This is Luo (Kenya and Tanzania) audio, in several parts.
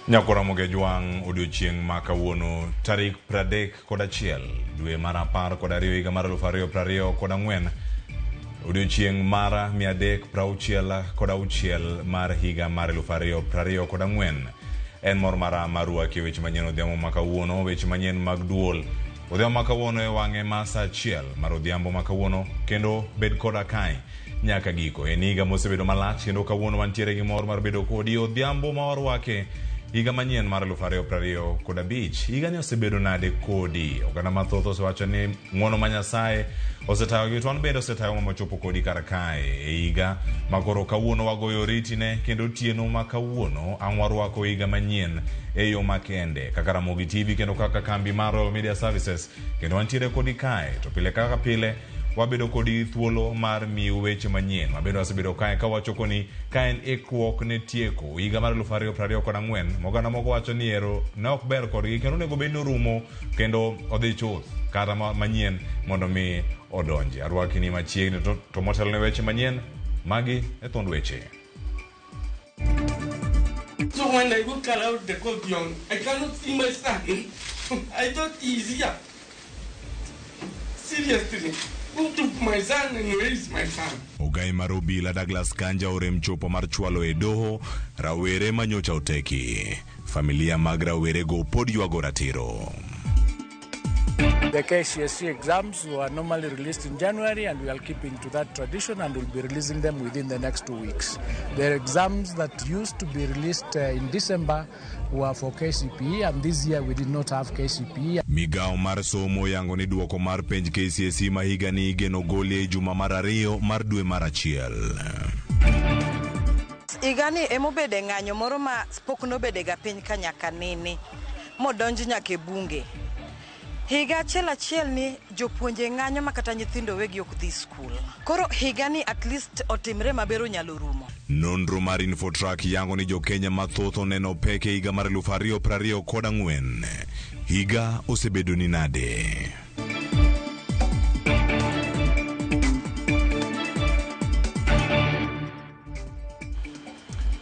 Nyakwar Jwang' odiochieng' ma kawuono tarik 31 dwe mar 12 higa mar 2024, odiochieng' mar 366 mar higa mar 2024. En mor mara mar rwaki e weche manyien odhiambo ma kawuono, weche manyien mag duol odhiambo ma kawuono e wang'e ma sa 1 mar odhiambo ma kawuono, kendo bed koda kae nyaka giko. En higa mosebedo malach kendo kawuono wantiere gi mor mar bedo kodi odhiambo ma warwake higa manyien mar 2025. Higani osebedo nade kodi? Oganda mathoth osewacho ni ng'wono ma Nyasaye osetayogi, to wan bende osetayowa mochopo kodi kar kae e higa ma koro kawuono wagoyo oriti ne, kendo otieno ma kawuono ang' warwako higa manyien e yo makende kaka Ramogi TV kendo kaka kambi mar Royal Media Services, kendo wantiere kodi kae to pile kaka pile wabedo kodi thuolo mar miyu weche manyien. Wabedo wasebedo kae kawacho koni ka en ikruok ne tieko higa mar 2024, moganda moko wacho ni ero ne ok ber kodgi kendo onego bed ni orumo kendo odhi chuth kata manyien mondo mi odonji. Arwaki ni machiegni to motelo ne weche manyien, magi e thond weche. So when I look around the courtyard, I cannot see my son. I thought he is here. Seriously, who took my son and where is my son? Ogai mar obila Douglas Kanja orem chopo mar chwalo e doho rawere manyocha oteki. Familia mag rawerego pod ywago ratiro. The KCSE exams were normally released in January, and we are keeping to that tradition and will be releasing them within the next 2 weeks. The exams that used to be released in December were for KCPE, and this year we did not have KCPE. Migao mar somo yango ni duoko mar penj KCSE ma higani igeno golie e juma mar 2 mar dwe mar 1. Higani emobede ng'anyo moro ma pok nobedega piny ka nyaka nene, modonj nyaka e bunge. Higa achiel achiel ni jopuonje ng'anyo ma kata nyithindo wegi ok dhi skul. Koro higani at least otimre maber onyalo rumo. Nonro mar Infotrack yango ni jo-Kenya mathoth oneno pek e higa mar 2024. Higa osebedo ni nade?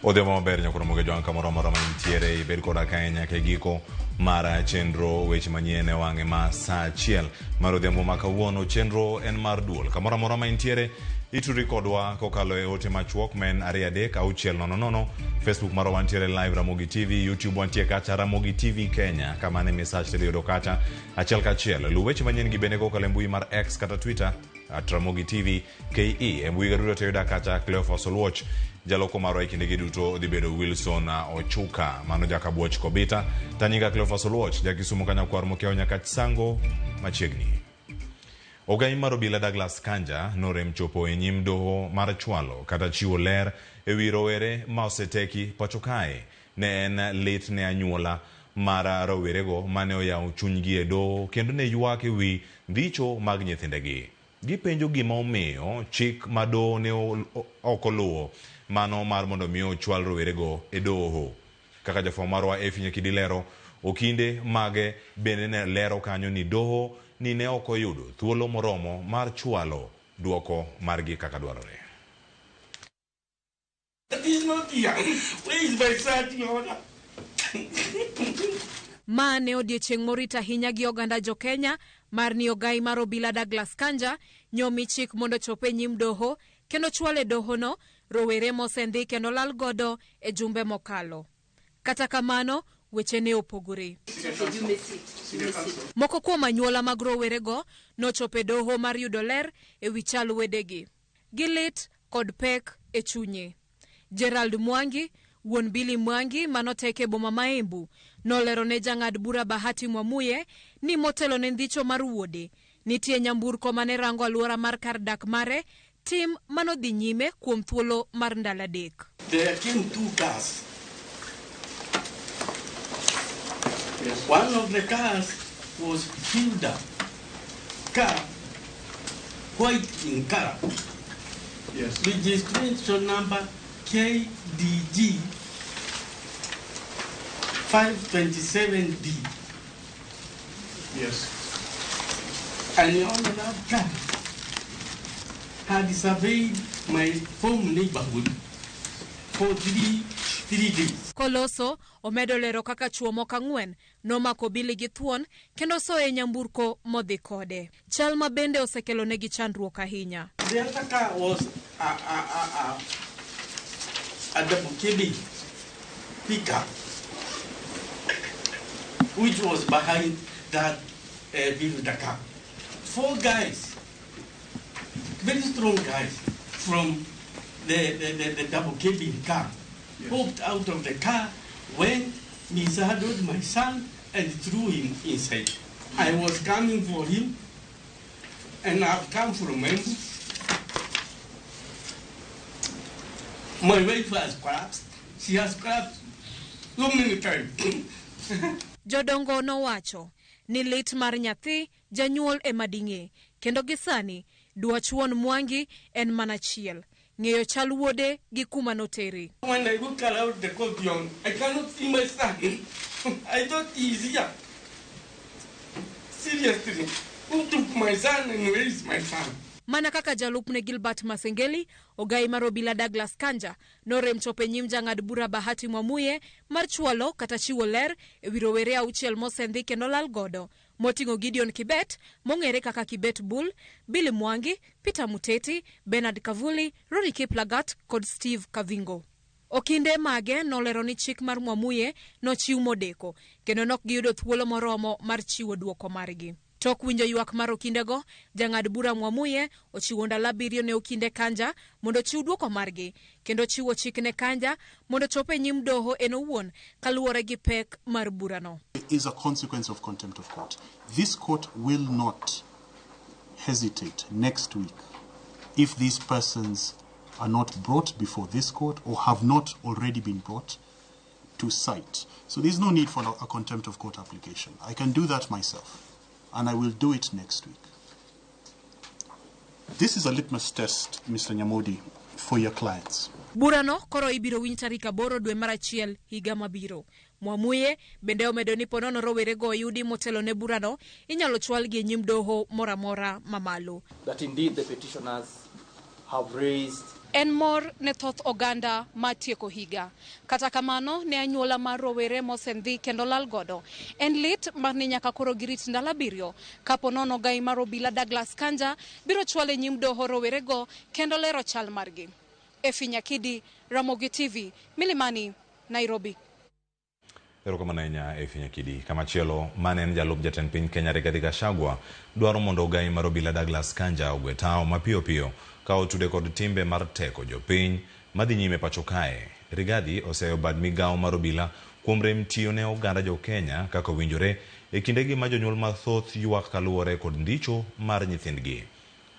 Odhiambo maber nyakwar Ramogi Jwang' kamoro amora ma intiere, ibed koda kae nyaka e giko mar chenro weche manyien e wang'e ma saa 1 mar odhiambo ma kawuono. Chenro en mar duol. Kamoro amora ma intiere, itudri kodwa kokalo e ote machuok ma en 2 3 6 0 0. Facebook marwa wantiere live Ramogi TV, YouTube wantie kacha Ramogi TV Kenya, kamano e misach tidhi yudo kacha achiel kachiel. Luw weche manyien gi bende kokalo e mbui mar X kata Twitter at Ramogi TV KE. E mbui ga duto tiyuda kacha Cleophas Oluoch. Jaloko marwa e kindegi duto dhi bedo Wilson Ochuka, mano jakabuoch Kobita. Tanyinga Cleophas Oluoch, jakisumo kanyakwar mokiewo nyaka Sango machiegni. Ogai mar obila Douglas Kanja norem chopo e nyim doho mar chwalo kata chiwo ler e wi rowere ma oseteki pacho kae. Ne en lit ne anyuola mar rowerego mane oyawo chunygi e doho kendo ne ywak e wi ndicho mag nyithindegi. Gipenjo gima omiyo chik ma doho ne ok oluwo mano mar mondo mi ochwal rowerego e doho. Kaka jafwambo marwa Effie Nyakidi lero, okinde mage bende ne lero kanyo ni doho ni ne ok oyudo thuolo moromo mar chwalo duoko margi kaka dwarore. He's not here. Where is my son, Your Honor? Ma ne odiechieng' morit ahinya gi oganda jo Kenya mar ni ogai mar obila Douglas Kanja nyomi chik mondo ochop e nyim doho kendo chwal e dohono rowere mosendhi kendo lal godo e jumbe mokalo. Kata kamano, weche ne opogore. Moko kuom anyuola mag rowerego nochopo e doho mar yudo ler e wi chal wedegi. Gi lit kod pek e chunye. Gerald Mwangi, wuon Billy Mwangi manotek e boma ma Embu, nolero ne jang'ad bura Bahati Mwamuye ni motelo ne ndhicho mar wuode, nitie nyamburko mane rango alwora mar kar dak mare, tim manodhi nyime kuom thuolo mar ndalo 3. There came 2 cars. One of the cars was filled up. Car, white in color. Yes. Registration number KDG 527D. Yes. And the owner of that car had surveyed my home neighborhood for three days. Koloso, Omedo lero kaka chwo moko ang'wen nomako Billy gi thuon kendo soye e nyamburko modhi kode. Chal ma bende osekelonegi chandruok ahinya. The other car was a double cabin pickup, which was behind that Builder car. 4 guys, very strong guys, from the double cabin car, hopped out of the car, went, mishandled my son, and threw him inside. I was coming for him, and I've come from him. My wife has collapsed. She has collapsed so many times. Jodongo nowacho ni lit mar nyathi janyuol ema ding'e, kendo gi sani dwach wuon Mwangi en mana achiel, ng'eyo chal wuode gi kuma notere. When I look around the courtyard, I cannot see my son. I thought he is here. Seriously, who took my son and where is my son? Mana kaka jalupne Gilbert Masengeli, ogai mar obila Douglas Kanja norem chopo e nyim jang'ad bura Bahati Mwamuye mar chwalo kata chiwo ler e wi rowere auchiel mosendhi kendo lal godo, moting'o Gideon Kibet mong'ere kaka Kibet Bull, Billy Mwangi, Peter Muteti, Bernard Kavuli, Ronnie Kiplagat kod Steve Kavingo. Okinde mage nolero ni chik mar Mwamuye nochiw modeko kendo nok giyudo thuolo moromo mar chiwo duoko margi. Tok winjo ywak mar okindego, jang'ad bura Mwamuye ochiwo ndalo 7 ne okinde Kanja mondo ochiw duoko margi, kendo chiwo chik ne Kanja mondo ochop e nyim doho en owuon kaluwore gi pek mar burano. Is a consequence of contempt of court. This court will not hesitate next week if these persons are not brought before this court or have not already been brought to cite. So there's no need for a contempt of court application. I can do that myself, and I will do it next week. This is a litmus test, Mr. Nyamodi, for your clients. Burano koro ibiro winj tarik 8 dwe mar achiel higa mabiro. Mwamuye bende omedo ni ponono rowerego oyudi motelo ne burano inyalo chwalgi e nyim doho moro amora mamalo. That indeed the petitioners have raised. En mor ne thoth oganda ma tieko higa. Kata kamano ne anyuola mar rowere mosendhi kendo lal godo. En lit mar ni nyaka koro girit ndalo 7 kapo nono gai mar obila Douglas Kanja biro chwalo e nyim doho rowerego kendo lero chal margi. Efi Nyakidi, Ramogi TV, Milimani, Nairobi. Erokamano ahinya Efi Nyakidi. Kamachielo mane en jalup jatend piny Kenya Rigathi Gachagua dwaro mondo ogai mar obila Douglas Kanja ogwe tao mapiyo piyo ka otude kod timbe mar teko jopiny madhi nyime pacho kae. Rigathi oseyo bad migawo mar obila kuom rem tiyo ne oganda jo Kenya kaka owinjore e kindegi ma jonyuol mathoth ywak kaluwore kod ndicho mar nyithindgi.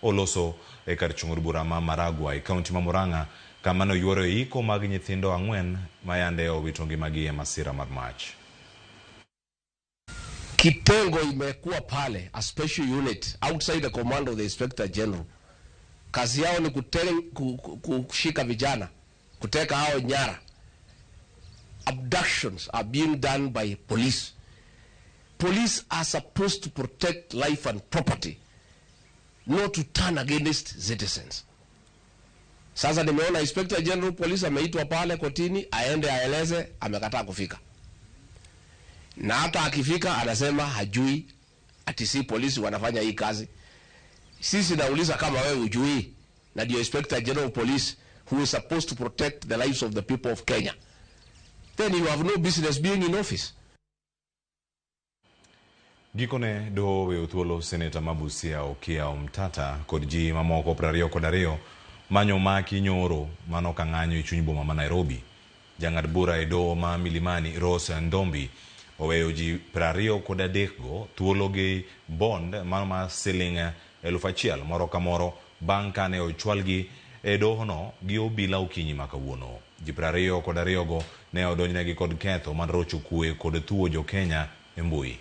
Oloso e kar chung' od bura ma Maragua e kaunti ma Murang'a kama noyuoro e iko mag nyithindo 4 ma yande owito ngimagi e masira mar mach. Kitengo imekuwa pale, a special unit outside the command of the Inspector General. Kazi yao ni kushika vijana, kuteka hao nyara. Abductions are being done by police. Police are supposed to protect life and property, not to turn against citizens. Sasa nimeona Inspector General Police ameitwa pale kotini aende aeleze, amekataa kufika. Na hata akifika anasema hajui ati si polisi wanafanya hii kazi. Sisi nauliza kama wewe hujui, na ndio Inspector General Police who is supposed to protect the lives of the people of Kenya, then you have no business being in office. Gikone doho oweyo thuolo seneta ma Busia Okiya Omtata kod ji mamoko 22 manyo maki nyoro mano ka ng'anyo e chuny boma ma Nairobi. Jang'ad bura e doho ma Milimani Rose Ndombi oweyo ji 23 go thuolo gi bond mano ma siling 1000 moro ka moro bang' kane ochwalgi e dohono gi obila okinyi ma kawuono. Ji 22 go ne odonjnegi kod ketho mar rocho kwe kod thuwo jo Kenya e mbui.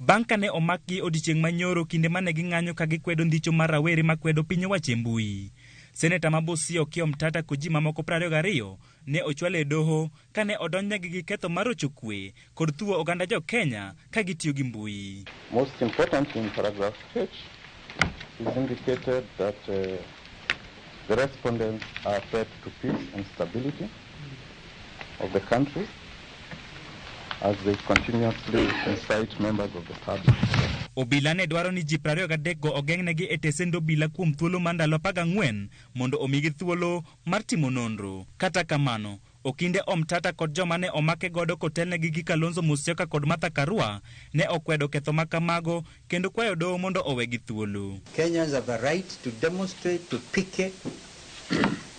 Bang' kane omakgi odiechieng' manyoro kinde mane ging'anyo ka gikwedo ndicho mar rawere makwedo piny owacho e mbui. Seneta ma Busia Okiya Omtata kod ji mamoko 22 ne ochwal e doho kane odonjnegi gi ketho mar rocho kwe kod thuwo oganda jo Kenya ka gitiyo gi mbui. Most important in paragraph H is indicated that The respondents are a threat to peace and stability of the country as they continuously incite members of the public. Obila ne dwaro ni ji 23 go ogeng'negi e tesend obila kuom thuolo mar ndalo 14 mondo omigi thuolo mar timo nonro. Kata kamano, Okinde Omtata kod joma ne omake godo kotelnegi gi Kalonzo Musyoka kod Martha Karua ne okwedo ketho ma kamago kendo kwayo doho mondo owegi thuolo. Kenyans have a right to demonstrate, to picket,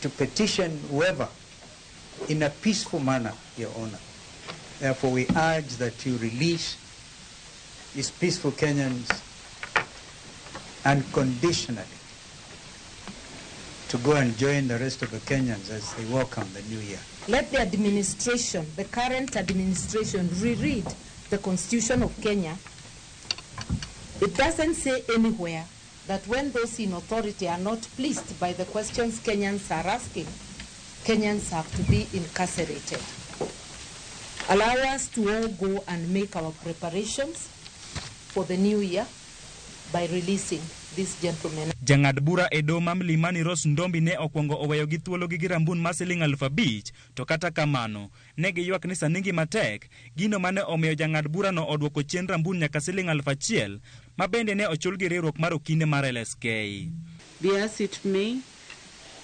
to petition whoever in a peaceful manner, Your Honor. Therefore, we urge that you release these peaceful Kenyans unconditionally to go and join the rest of the Kenyans as they welcome the new year. Let the administration, the current administration, reread the Constitution of Kenya. It doesn't say anywhere that when those in authority are not pleased by the questions Kenyans are asking, Kenyans have to be incarcerated. Allow us to all go and make our preparations for the new year by releasing this gentleman. Jang'ad bura e doho ma Mlimani Rose Ndombi ne okwongo oweyogi thuolo gi rambun mar siling 5,000 to kata kamano ne giywak ni sani ngima tek, gino mane omiyo jang'ad burano odwoko chien rambun nyaka siling 1,000 ma bende ne ochul gi riwruok mar okinde mar LSK. Be as it may,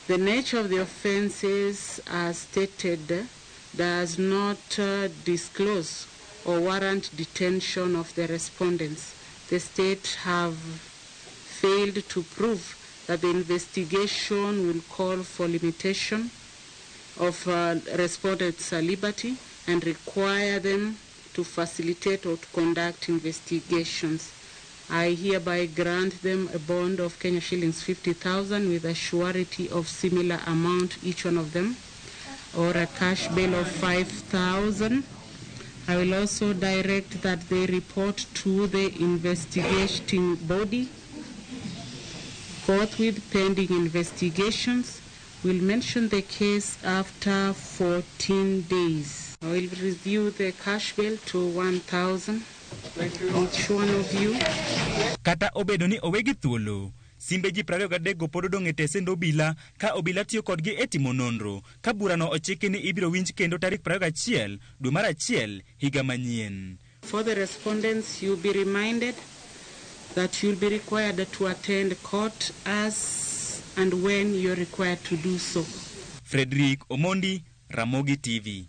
the nature of the offences as stated does not disclose or warrant detention of the respondents. The state have failed to prove that the investigation will call for limitation of respondents' liberty and require them to facilitate or to conduct investigations. I hereby grant them a bond of Kenya shillings 50,000 with a surety of similar amount each one of them, or a cash bail of 5,000. I will also direct that they report to the investigating body forthwith pending investigations. We'll mention the case after 14 days. I will review the cash bail to 1,000 each one of you. Kata obedo ni owegi thuolo, simbe ji 23 go pod odong' e tesend obila ka obila tiyo kodgi e timo nonro ka burano ochiki ni ibiro winj kendo tarik 21 dwe mar achiel higa manyien. For the respondents, you'll be reminded that you'll be required to attend court as and when you're required to do so. Frederick Omondi, Ramogi TV.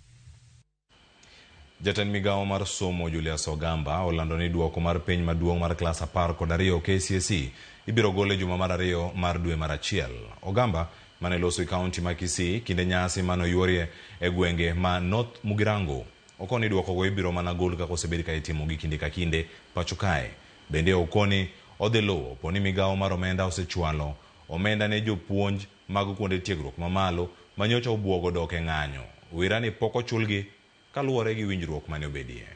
Jatend migawo mar somo Julius Ogamba olando ni duoko mar penj maduong' mar klas 12 KCSE ibiro gol e juma mar 2 mar dwe mar 1. Ogamba mane loso e kaunti ma Kisii kinde nyasi mane oyuorie e gwenge ma North Mugirango okoni duokogo ibiro mana gol kaka osebed ka itimo gi kinde ka kinde pacho kae. Bende okoni odhi luwo po ni migawo mar omenda osechwalo omenda ne jopuonj mag kuonde tiegruok mamalo manyocha obuogo dok e ng'anyo. Wira ni pok ochulgi kaluwore gi winjruok mane obedie.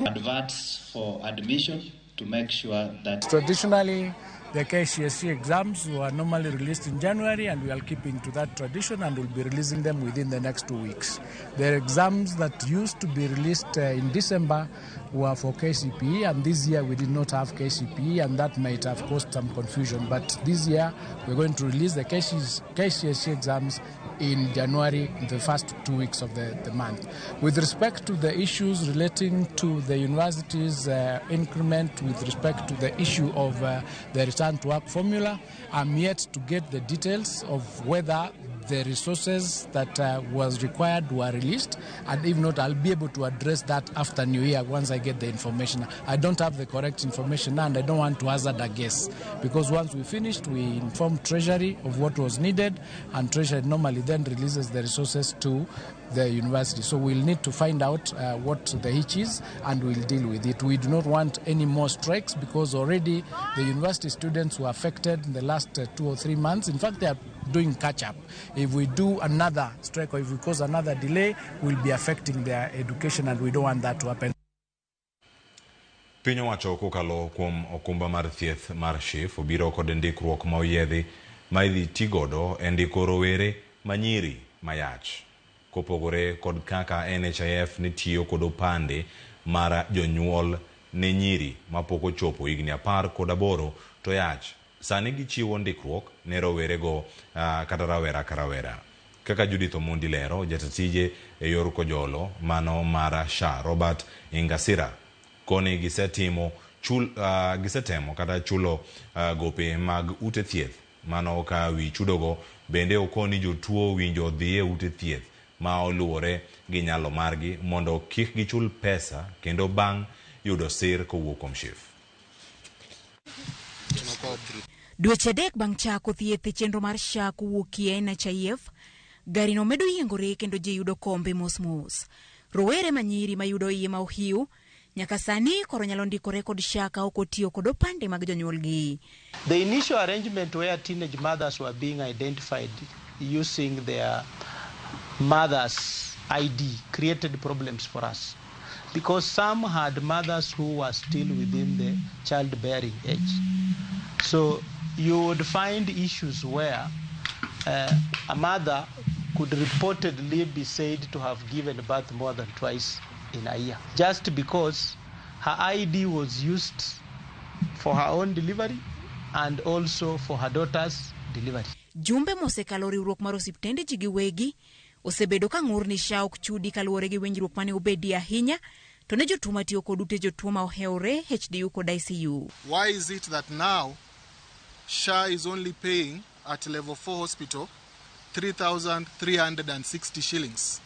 Adverts for admission to make sure that traditionally the KCSE exams were normally released in January, and we are keeping to that tradition and will be releasing them within the next 2 weeks. The exams that used to be released in December were for KCPE, and this year we did not have KCPE, and that might have caused some confusion. But this year we're going to release the KCSE exams in January, in the first 2 weeks of the month. With respect to the issues relating to the university's increment, with respect to the issue of the return to work formula, I'm yet to get the details of whether the resources that was required were released, and if not, I'll be able to address that after New Year once I get the information. I don't have the correct information and I don't want to hazard a guess, because once we finished, we informed Treasury of what was needed, and Treasury normally then releases the resources to the university. So we'll need to find out what the hitch is, and we'll deal with it. We do not want any more strikes, because already the university students were affected in the last 2 or 3 months. In fact, they are doing catch-up. If we do another strike or if we cause another delay, we'll be affecting their education, and we don't want that to happen. Piny owacho kokalo kuom okumba mar thieth mar SHIF obiro kod ndikruok ma oyiedhi ma idhi tigodo e ndiko rowere manyiri mayach. Kopogore kod kaka NHIF ne tiyo kod opande mar jonyuol ne nyiri mapok ochopo higni 18 to yach. Sani gichiwo ndikruok ne rowerego kata rawera ka rawera. Kaka Judith Omondi lero, jatatije e yor kojolo mano mar SHA Robert Ingasira koni gisetimo gisetemo kata chulo gope mag ute thieth mano ka wi chudogo bende okoni jotuo winjo dhi e ute thieth ma oluwore gi nyalo margi mondo kik gichul pesa kendo bang' yudo sir kowuok kuom SHIF. Dweche 3 bang' chako thieth e chenro mar SHA kowuok e NHIF, gari no medo yiengore kendo ji yudo kombe mos mos. Rowere manyiri mayudo iye ma ohiu nyaka sani koro nyalo ndikore kod SHA ka ok otiyo kod opande mag jonyuolgi. The initial arrangement where teenage mothers were being identified using their mother's ID created problems for us, because some had mothers who were still within the childbearing age. So you would find issues where a mother could reportedly be said to have given birth more than twice in a year, just because her ID was used for her own delivery and also for her daughter's delivery. Jumbe mosekalo riwruok mar osiptende ji giwegi osebedo ka ng'ur ni SHA ok chudi kaluwore gi winjruok mane obedie ahinya to ne jotuo matiyo kod ute jotuo ma ohewore HDU kod ICU. Why is it that now SHA is only paying at level 4 hospital 3,360 shillings?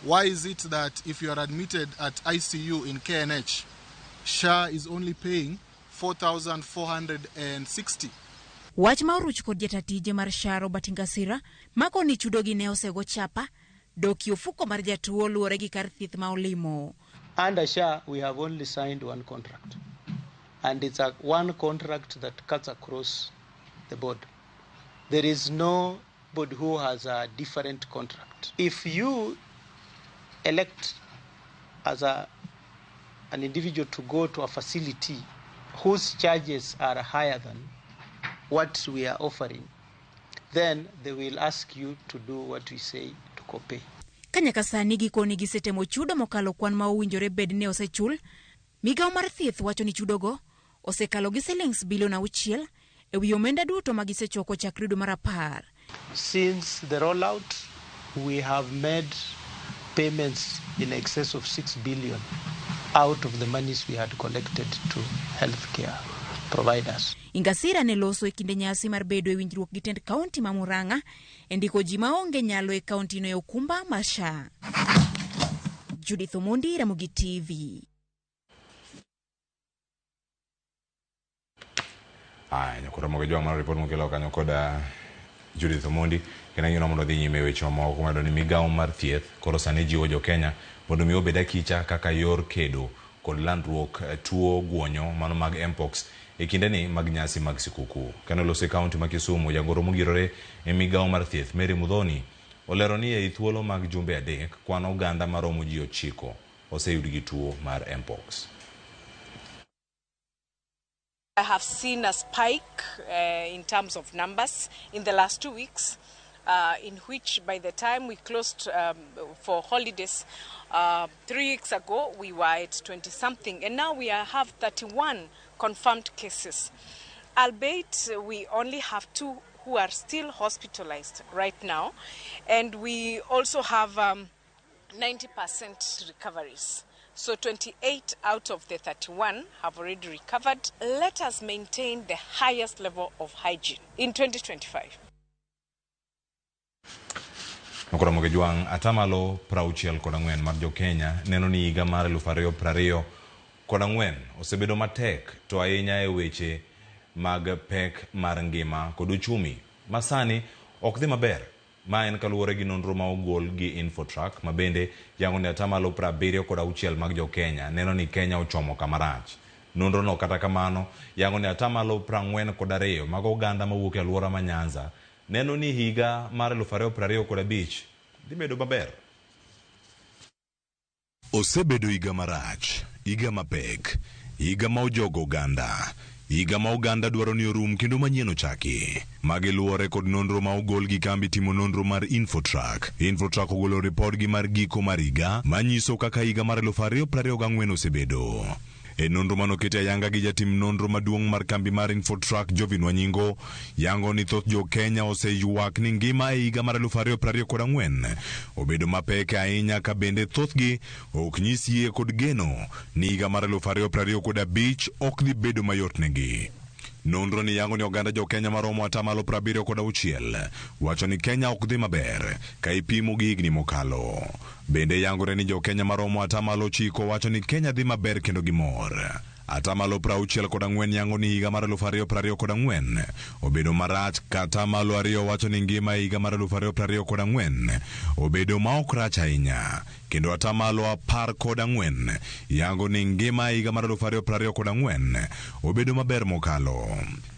Why is it that if you are admitted at ICU in KNH, SHA is only paying 4,460? Wach ma oruch kod jatatije mar SHA Robert Ngasira mako ni chudogi ne osego chapa doki ofuko mar jatuo luwore gi kar thieth ma olimo. Under SHA we have only signed one contract, and it's a one contract that cuts across the board. There is nobody who has a different contract. If you elect as an individual to go to a facility whose charges are higher than what we are offering, then they will ask you to do what we say to copay. Ka nyaka sani gikoni gisetemo chudo mokalo kwan ma owinjore bed ni osechul, migawo mar thieth wacho ni chudogo osekalo gi silings bilion 6 e wi omenda duto ma gisechoko chakre dwe mar 10. Since the rollout, we have made payments in excess of 6 billion out of the monies we had collected to healthcare providers. Ingasira ne loso e kinde nyasi mar bedo e winjruok gi tend kaunti ma Murang'a e ndiko ji maonge nyalo e kaunti no e okumba mar SHA. Judith Omondi, Ramogi TV. Aya, nyakoro mogo jwa mar report mokelo kanyo kod Judith Omondi kendo ngino mondo dhi nyime weche mamoko medo ni migawo mar thieth koro sani jiwo jo Kenya mondo mi obed akicha kaka yor kedo kod landruok tuo guonyo mano mag Mpox e kindeni mag nyasi mag sikuku. Kendo loso e kaunti ma Kisumu, jagoro mogirore e migawo mar thieth Mary Muthoni olero ni ei thuolo mag jumbe 3 kwan oganda maromo ji 9 oseyud gi tuo mar Mpox. I have seen a spike in terms of numbers in the last 2 weeks, in which by the time we closed for holidays 3 weeks ago, we were at 20-something, and now we have 31 confirmed cases. Albeit we only have 2 who are still hospitalized right now, and we also have 90% recoveries. So 28 out of the 31 have already recovered. Let us maintain the highest level of hygiene in 2025. Nokoro Mogejwang' atamalo 64 mar jo Kenya neno ni higa mar 2024 osebedo matek to ahinya e weche mag pek mar ngima kod uchumi ma sani ok dhi maber. Ma en kaluwore gi nonro ma ogol gi Infotrack ma bende yango ni atamalo 76 mag jo Kenya neno ni Kenya ochomo kama rach. Nonro no kata kamano yango ni atamalo 42 mag oganda mawuok e alwora ma Nyanza neno ni higa mar 2025 dhi bedo maber. Osebedo higa marach, higa mapek, higa ma ojogo oganda, Higa ma oganda dwaro ni orum kendo manyien ochaki. Magi luwore kod nonro ma ogol gi kambi timo nonro mar Infotrack. Infotrack ogolo ripodgi mar giko mar higa manyiso kaka higa mar 2024 osebedo. E nonro manoketi ayanga gi jatim nonro maduong' mar kambi mar Infotrack Jovin Wanyingo, yango ni thoth jo Kenya oseywak ni ngima e higa mar 2024 obedo mapek ahinya ka bende thothgi ok nyis yie kod geno ni higa mar 2025 ok dhi bedo mayot negi. Nonro ni yango ni oganda jo Kenya maromo atamalo 76 wacho ni Kenya ok dhi maber ka ipimo gi higni mokalo. Bende yangore ni jo Kenya maromo atamalo 9 wacho ni Kenya dhi maber kendo gimor. Atamalo 64 yango ni higa mar 2024 obedo marach ka atamalo 2 wacho ni ngima e higa mar 2024 obedo ma ok rach ahinya. Kendo atamalo 14 yango ni ngima e higa mar 2024 obedo maber mokalo.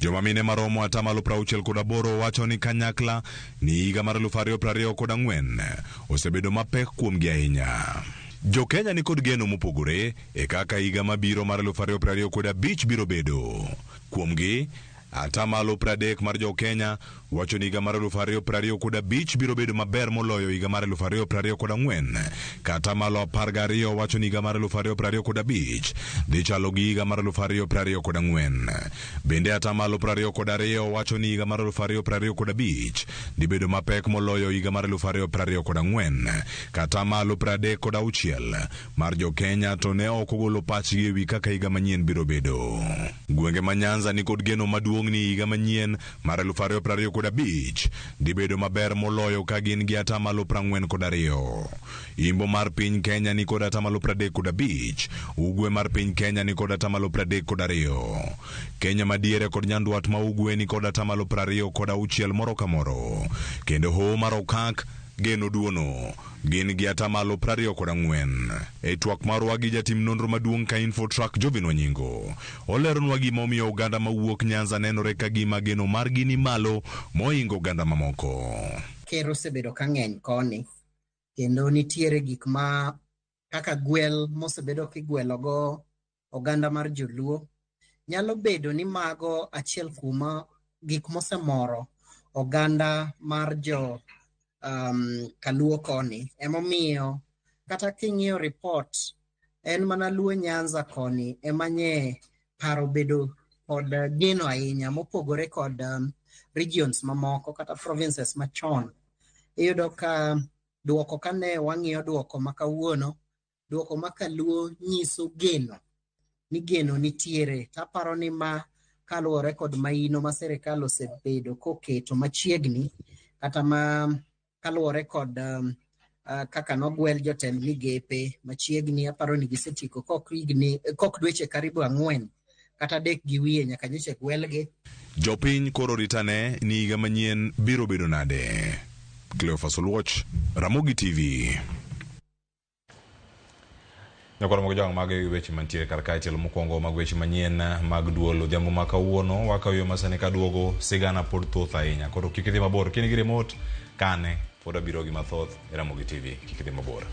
Joma mine maromo atamalo 68 wacho ni kanyakla ni higa mar 2024 osebedo mapek kuomgi ahinya. Jo Kenya ni kod geno mopogore e kaka higa mabiro mar 2025 biro bedo. Kuomgi, atamalo 30 mar jo Kenya wacho ni higa mar 2025 biro bedo maber moloyo higa mar 2024, ka atamalo 12 wacho ni higa mar 2025 dhi chalo gi higa mar 2024. Bende atamalo 22 wacho ni higa mar 2025 dhi bedo mapek moloyo higa mar 2024, ka atamalo 36 mar jo Kenya to ne ok ogolo pachgi ewi kaka higa manyien biro bedo. Gwenge ma Nyanza ni kod geno maduong' ni higa manyien mar 2025 dhi bedo maber moloyo ka gin gi atamalo 42. Imbo mar piny Kenya ni kod atamalo 35, Ugwe mar piny Kenya ni kod atamalo 32. Kenya madiere kod Nyandwat ma Ugwe ni kod atamalo 26 moro ka moro. Kendo Hoho mar Okak geno duono gin gi atamalo 24. E twak marwa gi jatim nonro maduong' ka Infotrack Jovin Wanyingo, oleronwa gima omiyo oganda mawuok Nyanza nenore ka gima geno margi ni malo mohingo oganda mamoko. Ker osebedo ka ng'eny koni, kendo nitiere gik ma kaka gwel mosebedo kigwelogo oganda mar joluo. Nyalo bedo ni mago achiel kuom gik mosemoro oganda mar jo Kaluo koni. Emomiyo kata king'iyo report en mana Luo Nyanza koni emanye paro bedo kod geno ahinya mopogore kod regions mamoko kata provinces machon. Iyudo ka duoko kane wang'iyo duoko ma kawuono, duoko ma Kaluo nyiso geno ni geno nitiere. Taparo ni ma kaluwore kod maino ma sirikal osebedo koketo machiegni kata ma kaluwore kod kaka nogwel jotend migepe machiegni, aparo ni gisetieko kok dweche karibu 4 kata 3 gi wiye nyaka nyocha gwelgi. Jopiny koro ritane ni higa manyien biro bedo nade. Cleophas Oluoch, Ramogi TV. Nyakwar mag jowang' mag weche mantiere kar kae, tielo mokwongo mag weche manyien mag duol odhiambo ma kawuono. Wakawo yo masani kaduogo, sigana pod thoth ahinya. Koro kik idhi mabor, kin gi remote kane pod abiro gi mathoth e Ramogi TV. Kik idhi mabor.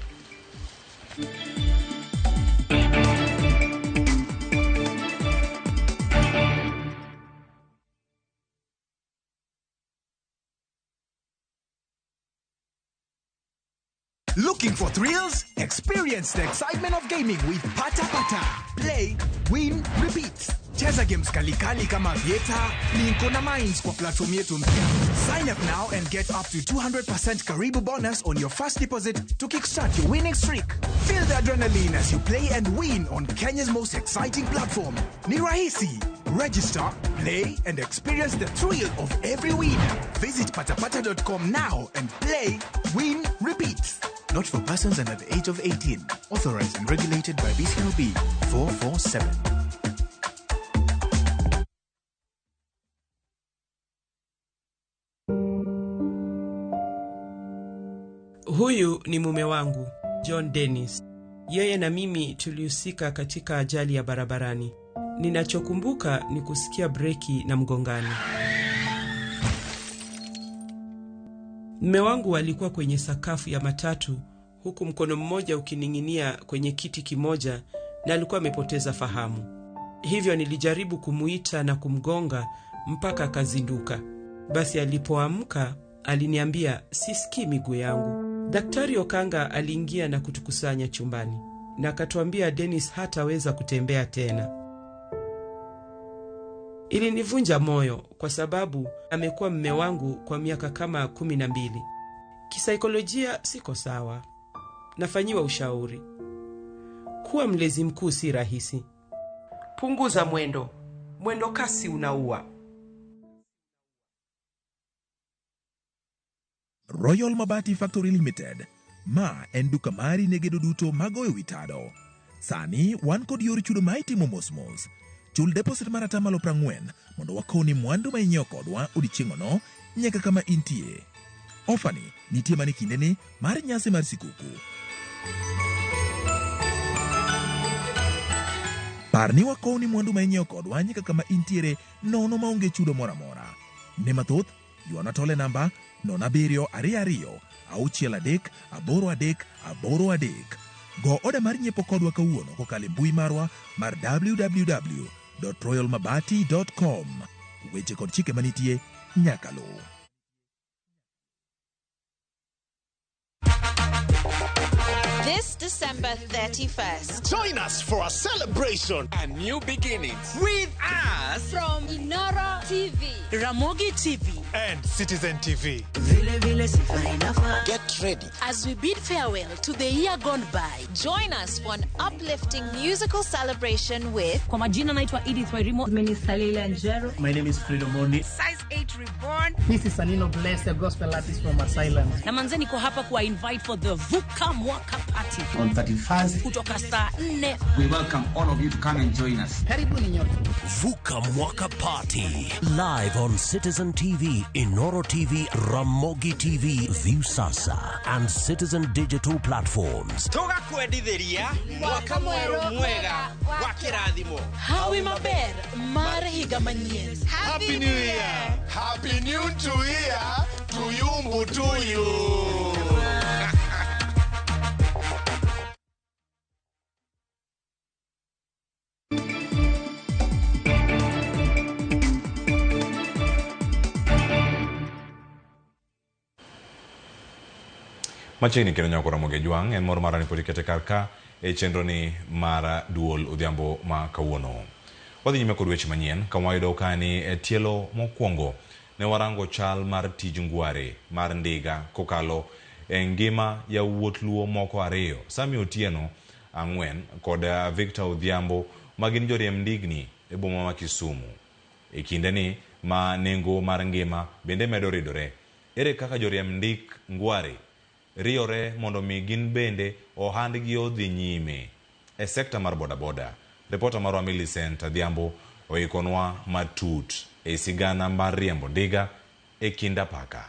Looking for thrills? Experience the excitement of gaming with Pata Pata. Play, win, repeat. Cheza games kalikali kama Vieta, Plinko na Mines kwa platform yetu mpya. Sign up now and get up to 200% Karibu bonus on your first deposit to kickstart your winning streak. Feel the adrenaline as you play and win on Kenya's most exciting platform. Ni rahisi. Register, play, and experience the thrill of every win. Visit patapata.com now and play, win, repeat. Not for persons under the age of 18. Authorized and regulated by BCLB 447. Huyu ni mume wangu, John Dennis. Yeye na mimi tulihusika katika ajali ya barabarani. Ninachokumbuka ni kusikia breki na mgongano. Mume wangu alikuwa kwenye sakafu ya matatu huku mkono mmoja ukining'inia kwenye kiti kimoja na alikuwa amepoteza fahamu. Hivyo nilijaribu kumuita na kumgonga mpaka akazinduka. Basi alipoamka aliniambia, sisikii miguu yangu. Daktari Okanga aliingia na kutukusanya chumbani na akatuambia Dennis hataweza kutembea tena. Ilinivunja moyo kwa sababu amekuwa mme wangu kwa miaka kama 12. Kisaikolojia siko sawa, nafanyiwa ushauri. Kuwa mlezi mkuu si rahisi. Punguza mwendo, mwendo kasi unaua. Royal Mabati Factory Limited. Ma en duka mari ne gedo duto magoyo wi tado. Sani wan kod yor chudo ma itimo mos mos. Chul deposit mar 40% mondo wakowni mwandu ma inyiewo kodwa odiechieng'ono nyaka kama intie. Ofani nitie mana e kindeni mar nyasi mar sikuku. Par ni wakowni mwandu ma inyiewo kodwa nyaka kama intiere nono maonge chudo moro amora. Ne mathoth, ywana tol e namba 07 22 63 83 83. Go oda mar nyiepo kodwa kawuono kokalo e mbui marwa mar www.royalmabati.com. Weche kod chike manitie nyaka luw. This December 31st. Join us for a celebration and new beginnings with us from Inoro TV, Ramogi TV, and Citizen TV. Get ready as we bid farewell to the year gone by. Join us for an uplifting musical celebration with. Kwa majina naitwa Edith Wairimo. Mimi ni Salila Njero. My name is Freedom Mondi. Size 8 Reborn. This is Anino Bless, a gospel artist from Asylum. Na manze niko hapa kuwa invite for the Vuka Mwaka Party. On 31st kutoka saa 4. We welcome all of you to come and join us. Karibuni nyote. Vuka Mwaka Party live on Citizen TV, Inoro TV, Ramogi TV, Viusasa and Citizen Digital platforms. Tugakwendithiria mwaka mwerũ mwega wa kĩrathimo. Hawi maber mar higa manyien. Happy New Year. Happy New to Year to you Mbutuyu. Machiegni kendo nyako Ramogi Jwang' en mor mara ni pod ikete kar ka e chenro ni mar duol odhiambo ma kawuono. Wadhi nyime kod weche manyien kama wayudo ka ni e tielo mokwongo ne warango chal mar tij ngware mar ndiga kokalo e ngima yawuot Luo moko ariyo, Sami Otieno ang'wen kod Victor Odhiambo ma gin joriemb ndigni e boma ma Kisumu. E kindeni ma nengo mar ngima bende medo ridore, ere kaka joriemb ndik ngware riyore mondo mi gin bende ohandgi odhi nyime e sekta mar bodaboda? Ripota marwa Millicent Adhiambo oikonwa matut e sigana mar riembo ndiga e kind apaka.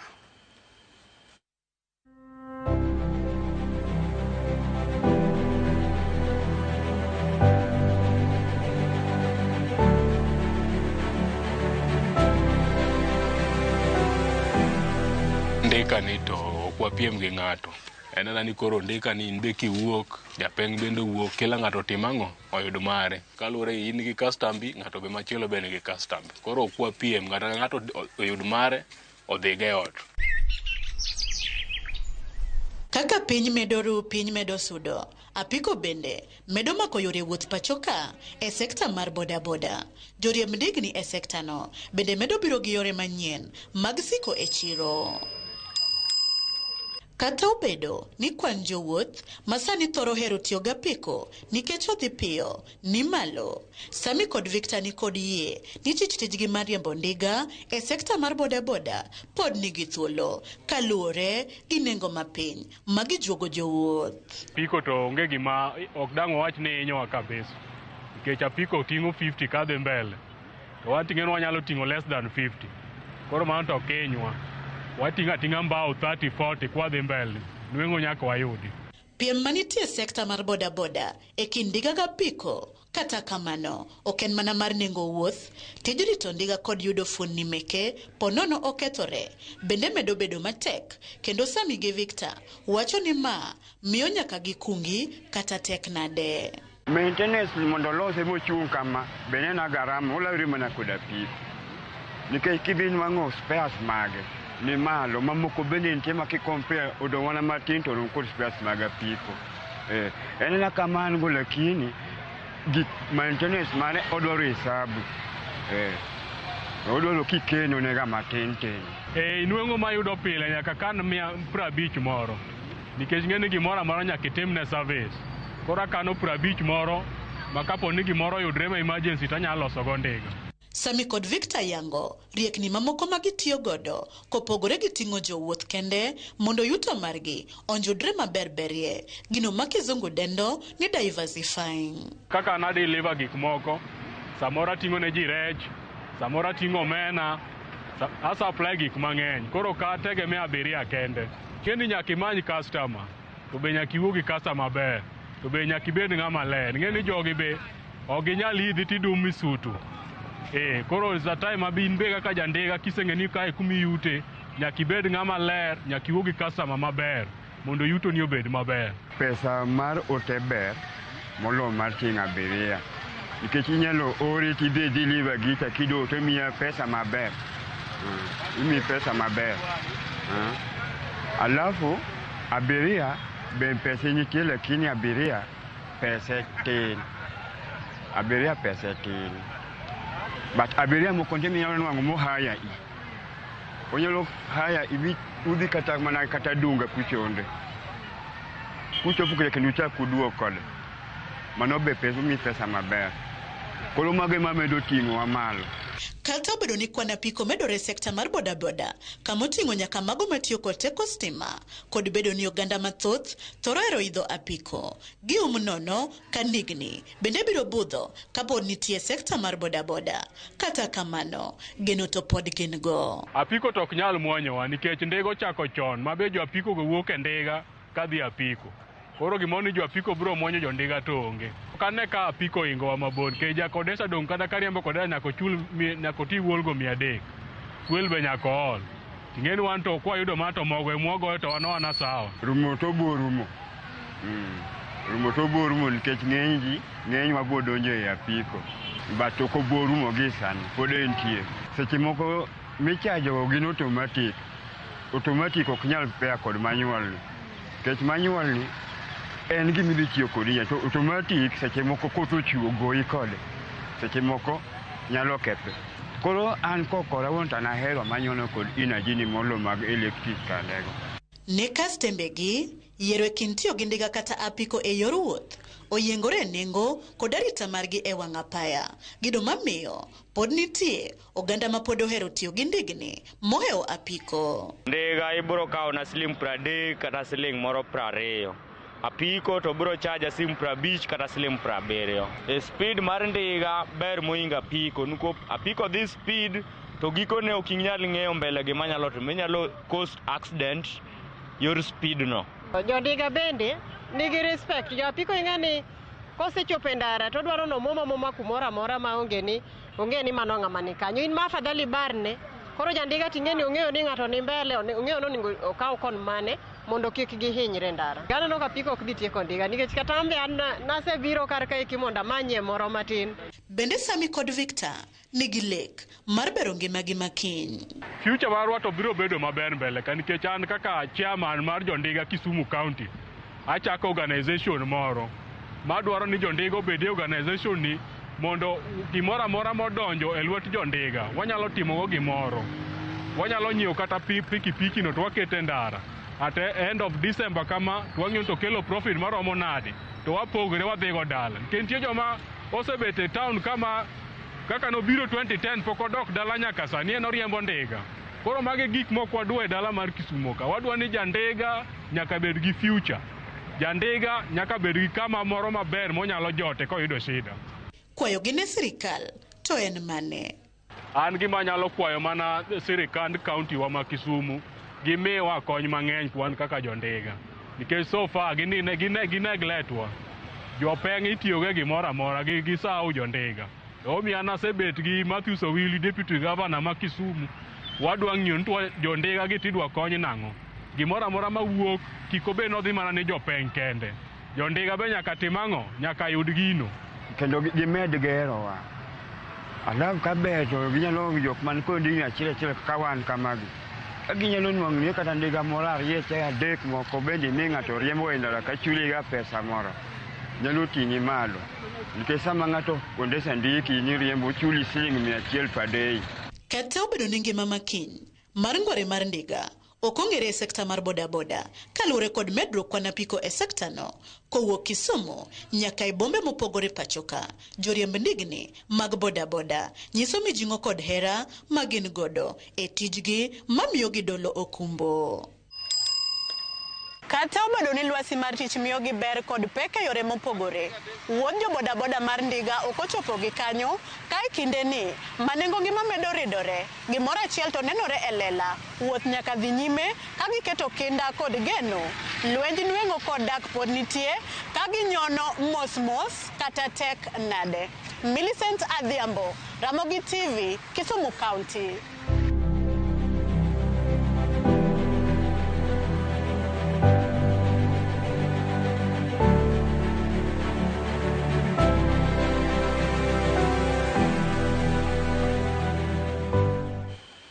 Ndika ni to ok wapiem gi ng'ato. En ana ni koro ndika ni in be kiwuok, japeng' bende wuok, kila ng'ato tim ang'o? Oyud mare. Kaluwore gi in gi kastambi, ng'ato be machielo be nigi kastambi. Koro ok wapiem, ng'ato ka ng'ato oyud mare, odhigo e ot. Kaka piny medo ru, piny medo sudo. Apiko bende medo mako yore wuoth pacho ka e sekta mar bodaboda. Joriemb ndigni e sekta no bende medo biro gi yore manyien mag siko e chiro. Kata obedo ni kwan jowuoth ma sani thoro hero tiyo gi apiko nikech odhi piyo ni malo, Sami kod Victor ni kod yie ni tich tijgi mar riembo ndiga e sekta mar bodaboda pod nigi thuolo kaluwore gi nengo mapiny ma gijuogo jowuoth. Apiko to onge gima ok dang' wawach ni hinyowa kabisa. Nikech apiko ting'o 50 kadhi mbele. To wan ting'e ni wanyalo ting'o less than 50. Koro mano to ok hinywa. Wating'o ating'a mbao 30, 40 kwadhi mbele. Nweng'o nyaka wayudi. Piem manitie e sekta mar bodaboda e kind ndiga gi apiko, kata kamano, ok en mana mar nengo wuoth. Tij rito ndiga kod yudo fuonni meke ponono okethore bende medo bedo matek, kendo Sami gi Victor wacho ni ma miyo nyaka gikungi kata tek nade. Maintenance mondo olose mochung' kama bende en garama olawre mana kod apiko. Nikech kidhi nwang'o spares mage ni malo mamoko bende nitie ma ki compare odong' mana matin to rom kod spares mag apiko. En ena kama an go lakini gik maintenance mare odwaro hesabu. Odwaro kikeno nega matin tin. Nweng'o mayudo pile nyaka kan 150 moro. Nikech ng'e ni gimoro amora nyaka itimne service. Koro akano 50 moro ma kapo ni gimoro oyudre ma emergency to anyalo loso go ndiga. Sami kod Victor yango riekni mamoko ma gitiyo godo kopogore gi ting'o jowuoth kende mondo yuto margi onjudre maber berie, gino ma kizungu dendo ni diversifying. Kaka na deliver gik moko, samoro ating'o ne ji rech, samoro ating'o omena, a supply gik mang'eny. Koro ka tegemea abiria kende. Kendi nyaka imany customer, to be nyaka iwuo gi customer maber, to be nyaka ibed ng'ama ler. Ing'e ni jogi be ok ginyal idhi tidum misutu. Koro sa time ma in be kaka jandiga kiseng'e ni kae kumiyute, nyaka ibed ng'ama ler, nyaka iwuo gi customer maber mondo yutoni obed maber. Pesa mar ote ber moloyo mar ting'o abiria. Nikech inyalo ori tidhi deliver gicha kidok to imiya pesa maber. Imiyi pesa maber. Alafu abiria be pesa nitie lakini abiria pese tin. Abiria pese tin. But abiria moko nitie minyalo nwang'o mo hire i. Onyalo hire ibi udhi kata mana kata Dunga kuchonde. Kuchopo kucha kendo uchak uduog kode. Mano be pesa omiyi pesa maber. Koro mago ema medo ting'owa malo. Kata obedo ni kwan apiko medore e sekta mar bodaboda, kamoting'o nyaka mago matiyo kod teko stima, kod bedo ni oganda mathoth thoro hero idho apiko, gium nono ka ndigni bende biro budho kapod nitie sekta mar bodaboda. Kata kamano, geno to pod gin go. Apiko to ok nyal mwonyowa nikech ndiga ochako chon ma be jo apiko go wuok e ndiga kadhi apiko. Koro gimoro ni jo apiko biro mwonyo jo ndiga to onge. Ok ane ka apiko ohingowa mabor nikech ja Kodesa dong' kata kariembo Kodesa nyaka ochul nyaka oti wuolgo 300. Fuel be nyaka ool. Ting'e ni wan to kwayudo mana to mogo ema wagoyo to wan wana sawa. Rumo to bo rumo. Rumo to bo rumo nikech ng'eny ji, ng'enywa bo donjo e apiko. But ok obo rumo gi sani, pod entie. Seche moko michajo gin automatic. Automatic ok nyal pair kod manual ni. Nikech manual ni en gima idhi tiyo kodi to automatic seche moko koth ochwe goyi kode. Seche moko nyalo kethe. Koro an kokora wuon to an ahero manual kod energy ni molo mag electric kandego. Ne kastembegi, yiero e kind tiyo gi ndiga kata apiko e yor wuoth oyiengore e nengo kod arita margi e wang' apaya. Gido mamiyo pod nitie oganda ma pod ohero tiyo gi ndigni mohewo apiko. Ndiga ibiro kawo na siling 30 kata siling moro 20. Apiko to biro chaja siling 50 kata siling 70. E speed mar ndiga ber mohingo apiko nikop apiko dhi speed to gikone ok inyal ng'eyo mbele gima nyalo timo, inyalo cause accident yor speed no. Jondiga bende nigi respect. Jo apiko ing'e ni kosechopo e ndara to odwaro nomwom amwoma kumoro amora ma onge ni mano ng'ama ni kanyo. In ma afadhali barne. Koro jandiga ting'e ni ong'eyo ni ng'ato ni mbele, ong'eyo ni onego okaw kon mane mondo kik gihinyre ndara. Aneno ka apiko ok dhi tieko ndiga nikech kata an be an nasebiro kar kaeki mondo amanyie moro matin. Bende Sami kod Victor nigi lek mar bero ngimagi makiny. Future marwa to biro bedo maber mbele ka nikech an kaka chairman mar jondiga Kisumu County achako organization moro madwaro ni jondiga obed e organization ni mondo gimoro amora modonjo e lwet jondiga wanyalo timogo gimoro. Wanyalo nyiewo kata pikipiki no to wakete ndara. At the end of December kama to wang'iyo to kelo profit maromo nade to wapogre wadhigo dala. Nikech nitie joma osebet e town kama kaka nobiro 2010 pok odok dala nyaka sani en oriembo ndiga. Koro magi gik mok wadwa e dala mar Kisumu ka. Wadwa ni jandiga nyaka bed gi future. Jandiga nyaka bed gi kama moro maber monyalo jote koyudo shida. Kwayogi ne sirikal to en mane? An gima anyalo kwayo mana sirikand county wa ma Kisumu gimiwa kony mang'eny wan kaka jondiga. Nikech so far gineglect wa. Jopeng' itiyogo e gimoro amora, gisawo jondiga. Omiyo an asebet gi Matthews Owili, Deputy Governor ma Kisumu, wadwa ng'iyo ni to jondiga gi tidwa kony nang'o. Gimoro amora mawuok kik obed ni odhi mana ne jopeng' kende. Jo ndiga be nyaka tim ang'o? Nyaka yud gino. Kendo gimed gerowa. Alafu kaber to ginyalo jok man kod ndigni achiel achiel kaka wan kamagi. Ka ginyalo nwang'ni kata ndiga moro ariyo cha adek moko bende mi ng'ato riembo e ndara ka chuliga pesa moro. Nyalo ting'i malo. Nikech sama ng'ato ondesa ndiki ni riembo chuli siling 100 per day. Kata obedo ni ngima makiny mar ngware mar ndiga ok ong'ere e sekta mar bodaboda kaluwore kod medruok kwan apiko e sekta no kowuok Kisumu nyaka e bombe mopogore pachoka. Joriemb ndigni mag bodaboda nyiso mijing'o kod hera ma gin godo e tijgi mamiyo gidolo okumbo. Kata obedo ni lwasi mar tich miyogi ber kod pek e yore mopogore, wuodh jo bodaboda mar ndiga ok ochopo gi kanyo ka e kindeni ma nengo ngima medo ridore, gimoro achiel to nenore e lela, wuoth nyaka dhi nyime ka giketo kinda kod geno. Lwenj nweng'o kod dak pod nitie ka ginyono mos mos kata tek nade. Millicent Adhiambo, Ramogi TV, Kisumu County.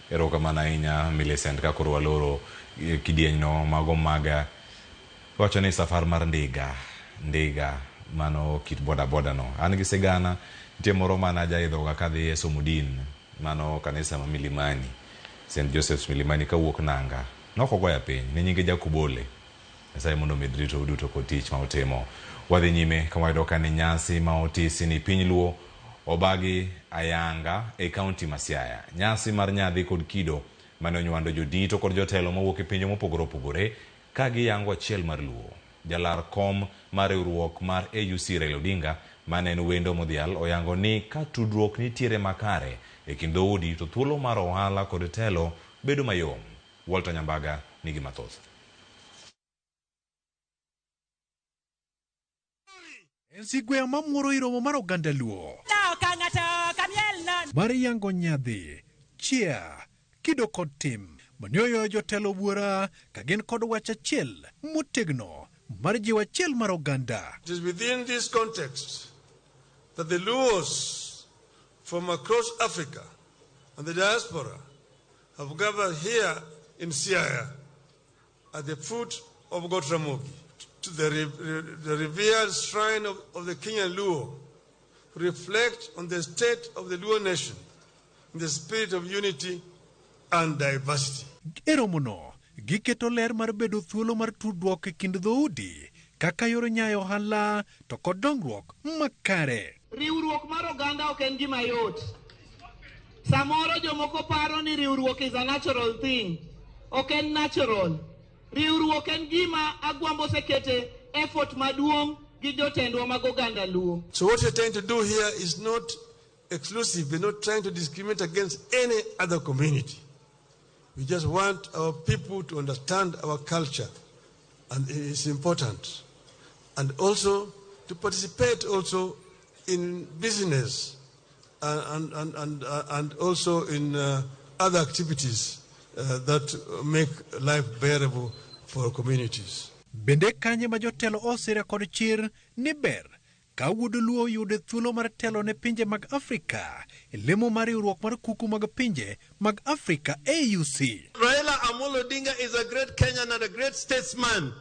Erokamano ahinya Millicent ka koro waloro kidienyno mago maga wacho ni safar mar ndiga ndiga mano kit boda boda no. An gi sigana nitie moro mane ajaidhoga kadhi e somo din mano kanisa ma Milimani St. Joseph's Milimani kawuok Nanga nokogoya piny ne nyinge Jakubole. Nyasaye mondo omed ritou duto kod tich ma utimo. Wadhi nyime ka wayudo ka ni nyasi ma otisi ni piny Luo obagi ayanga e kaunti ma Siaya. Nyasi mar nyadhi kod kido mane onywando jodito kod jotelo mawuok e pinje mopogore opogore ka giyango achiel mar Luo. Jalar kom mar riwruok mar AUC Raila Odinga mane en wendo modhial oyango ni ka tudruok nitiere makare e kind dhoudi to thuolo mar ohala kod telo bedo mayom. Walter Nyambaga nigi mathoth. En sigwea mamworo e romo mar oganda Luo. Mar yango nyadhi, chia, kido kod tim mane oyoyo jotelo buora ka gin kod wach achiel motegno mar jiwo achiel mar oganda. It is within this context that the Luos from across Africa and the diaspora have gathered here in Siaya at the foot of Got Ramogi, to the revered shrine of the Kenyan Luo, reflect on the state of the Luo nation in the spirit of unity and diversity. E romono, giketo ler mar bedo thuolo mar tudruok e kind dhoudi kaka yor nyayo ohala to kod dongruok makare. Riwruok mar oganda ok en gima yot. Samoro jomoko paro ni riwruok is a natural thing. Ok en natural. Riwruok en gima Agwambo osekete effort maduong' gi jotendwa mag oganda Luo. So what we're trying to do here is not exclusive. We're not trying to discriminate against any other community. We just want our people to understand our culture, and it's important. And also to participate also in business and also in other activities that make life bearable for communities. Bende kanye ma jotelo osire kod chir ni ber ka wuod Luo yude thuolo mar telo ne pinje mag Afrika e lemo mar riwruok mar kuku mag pinje mag Afrika AUC. Raila Amolo Odinga is a great Kenyan and a great statesman.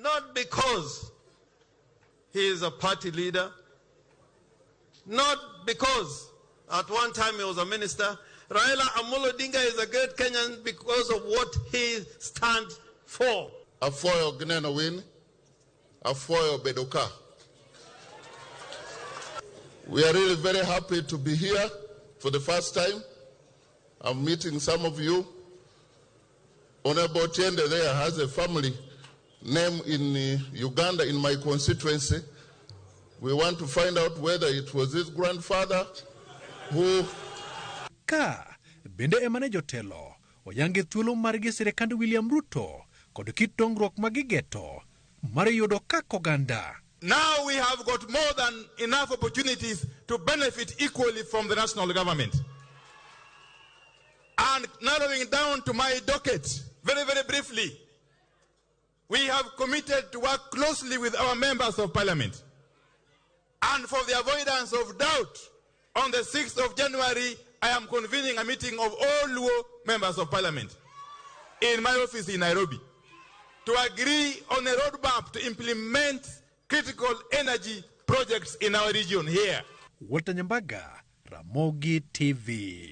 Not because he is a party leader, not because at one time he was a minister. Raila Amolo Odinga is a great Kenyan because of what he stands for. Afoyo gineno win, afoyo bedo ka. We are really very happy to be here for the first time. I'm meeting some of you. Honorable Otiende there has a family name in Uganda, in my constituency. We want to find out whether it was his grandfather who... Ka bende emane jotelo oyange thuolo margi sirikand William Ruto kod kit dongruok ma gigeto mar yudo kaka oganda. Now we have got more than enough opportunities to benefit equally from the national government. And narrowing down to my docket, very, very briefly, We have committed to work closely with our members of parliament. And for the avoidance of doubt, on the 6th of January, I am convening a meeting of all Luo members of parliament in my office in Nairobi to agree on a roadmap to implement critical energy projects in our region here. Walter Nyambaga, Ramogi TV.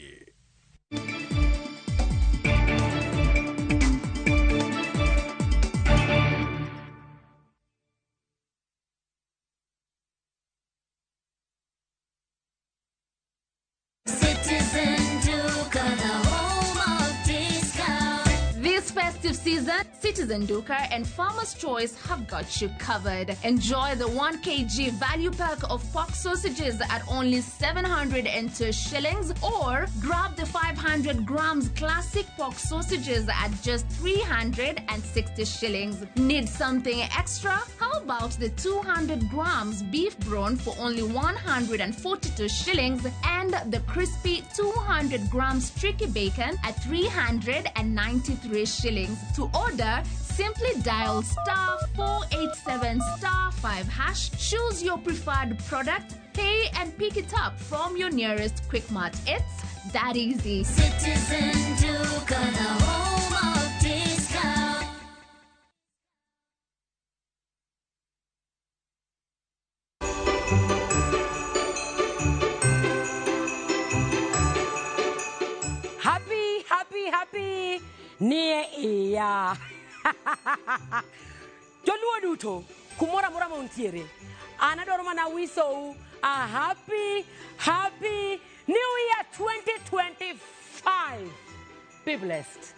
Citizen Duka, the home of discount. This festive season, Citizen Duka and Farmer's Choice have got you covered. Enjoy the 1 kg value pack of pork sausages at only 702 shillings, or grab the 500 grams classic pork sausages at just 360 shillings. Need something extra? How about the 200 grams beef brawn for only 142 shillings and the crispy 200 grams tricky bacon at 393 shillings? To order, simply dial *487*5#, choose your preferred product, pay and pick it up from your nearest Quickmart. It's that easy. Citizen Duka, the home of discount. Happy, happy, happy nie iya. Joluo duto kumora mora mauntiere. An adwaro mana wisou a happy, happy New Year 2025. Be blessed.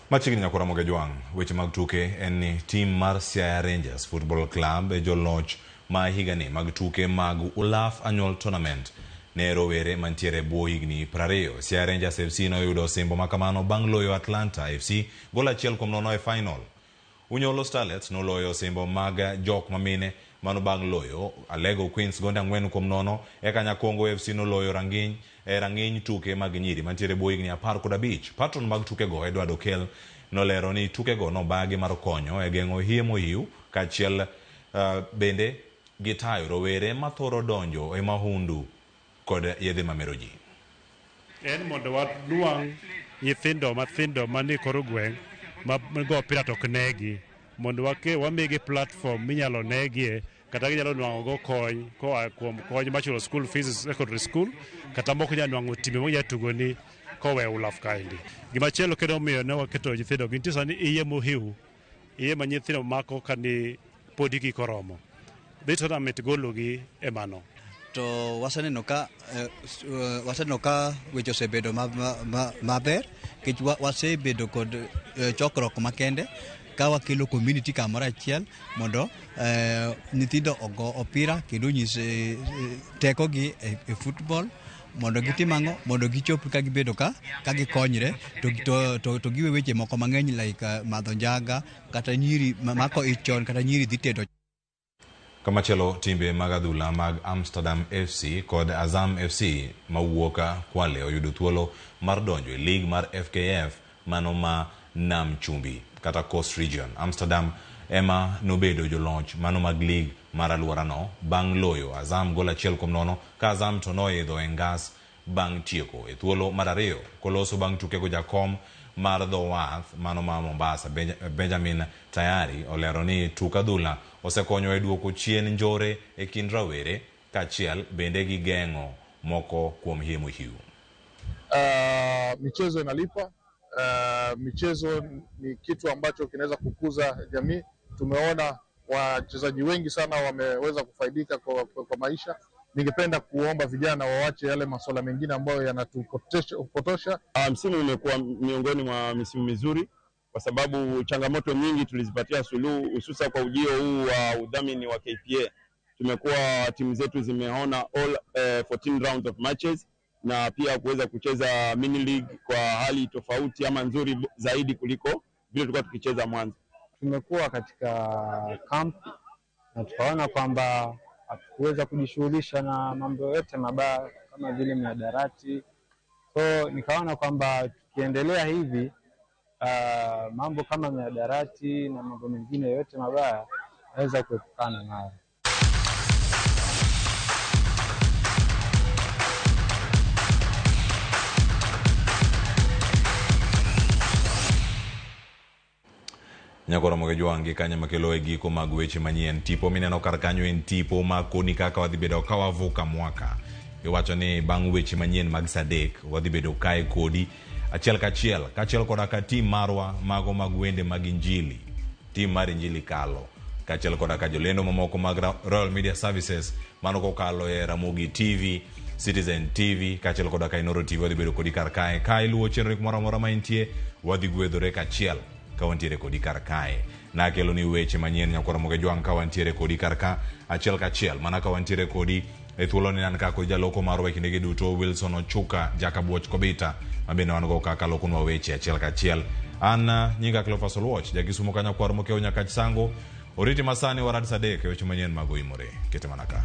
Machiegni nyaka Ramogi Jwang', weche mag tuke en ni tim mar Siaya Rangers Football Club e joloch ma higani mag tuke mag Ulaf Annual Tournament ne rowere mantiere e bwo higni 20. Siaya Rangers FC noyudo osimbo makamano bang' loyo Atlanta FC gol 1-0 e final. Unyolo Starlets noloyo osimbo mag jok mamine mano bang' loyo Alego Queens gonde 4-0, eka Nyakongo FC noloyo rang'iny tuke mag nyiri mantiere bwo higni 15. Patron mag tukego Edward Okel nolero ni tukego nobagi mar konyo e geng'o hie mohiu kaachiel bende gi tayo rowere mathoro donjo e mahundu kod yedhe mamero ji. En mondo wanuang' nyithindo mathindo mani kor gweng' ma go opira to ok negi, mondo wamigi platform minyalo negie kata ginyalo nwang'o go kony koa kuom kony machulo school fees secondary school, kata moko nyalo nwang'o timbe moko nyalo tugoni kowe Ulaf kaendi. Gimachielo kendo omiyo ne waketo nyithindo gi nitie sani iye mohiu, iye ma nyithindo mako kani pod hikgi koromo. Dhi tournament gologi e mano. To waseneno ka weche osebedo maber nikech wasebedo kod chokruok makende ka wakelo community kamoro achiel mondo nyithindo ogo opira kendo onyis tekogi e football mondo gitim ang'o, mondo gichop ka gibedo ka gikonyre to giwe weche moko mang'eny like madho njaga kata nyiri mako ich chon kata nyiri dhi tedo. Kamachielo, timbe mag adhula mag Amsterdam FC kod Azam FC mawuok Kwale oyudo thuolo mar donjo e lig mar FKF mano ma Nam Chumbi kata Coast Region. Amsterdam ema nobedo joloch mano mag lig mar alworano bang' loyo Azam gol 1-0, ka Azam to noidho e ngas bang' tieko e thuolo mar 2 koloso bang' tukego. Jakom mar dho wath mano ma Mombasa Benjamin Tayari olero ni tuk adhula osekonyo e duoko chien njore e kind rawere kaachiel bende gi geng'o moko kuom hie mohiu. Michezo inalipa. Michezo ni kitu ambacho kinaweza kukuza jamii. Tumeona wachezaji wengi sana wameweza kufaidika kwa maisha. Ningependa kuomba vijana waache yale masuala mengine ambayo yanatupotosha. Msimu umekuwa miongoni mwa misimu mizuri kwa sababu changamoto nyingi tulizipatia suluhu, hususa kwa ujio huu wa udhamini wa KPA. Tumekuwa timu zetu zimeona all 14 rounds of matches na pia kuweza kucheza mini league kwa hali tofauti ama nzuri zaidi kuliko vile tulikuwa tukicheza mwanzo. Tumekuwa katika camp na tukaona kwamba hatukuweza kujishughulisha na mambo yote mabaya kama vile mihadarati. So nikaona kwamba tukiendelea hivi mambo kama mihadarati na mambo mengine yote mabaya naweza kuepukana nayo. Nyakoro Mogejuangi kanya makelo e giko mag weche manyien. Tipo mineno kar kanyo en tipo ma koni kaka wadhi bedo ka wavuka mwaka. Iwacho ni bang' weche manyien mag saa 3 wadhi bedo kae kodi achiel kachiel kaachiel koda ka tim marwa mago mag wende mag Injili. Tim mar Injili kalo kaachiel koda ka jolendo mamoko mag Royal Media Services mano kokalo e Ramogi TV, Citizen TV kaachiel koda ka Inoro TV wadhi bedo kodi kar kae. Ka iluwo chenro kumoro amora ma intie wadhi gwedhore kachiel ka wantiere kodi kar kae. Nakelo ni weche manyien nyakwara Mogejwang' ka wantiere kodi kar ka achiel kachiel mana ka wantiere kodi e thuolo ni an kaka jaloko marwa e kindegi duto Wilson Ochuka Jakabuoch Kobita ma bende wan go kaka lokonwa weche achiel kachiel. An nyinga Cleophas Oluoch jakisumo ka nyakwar Mokeo Nyakach Sango oriti masani warad saa 3 e weche manyien mag Oimore. Kete mana ka.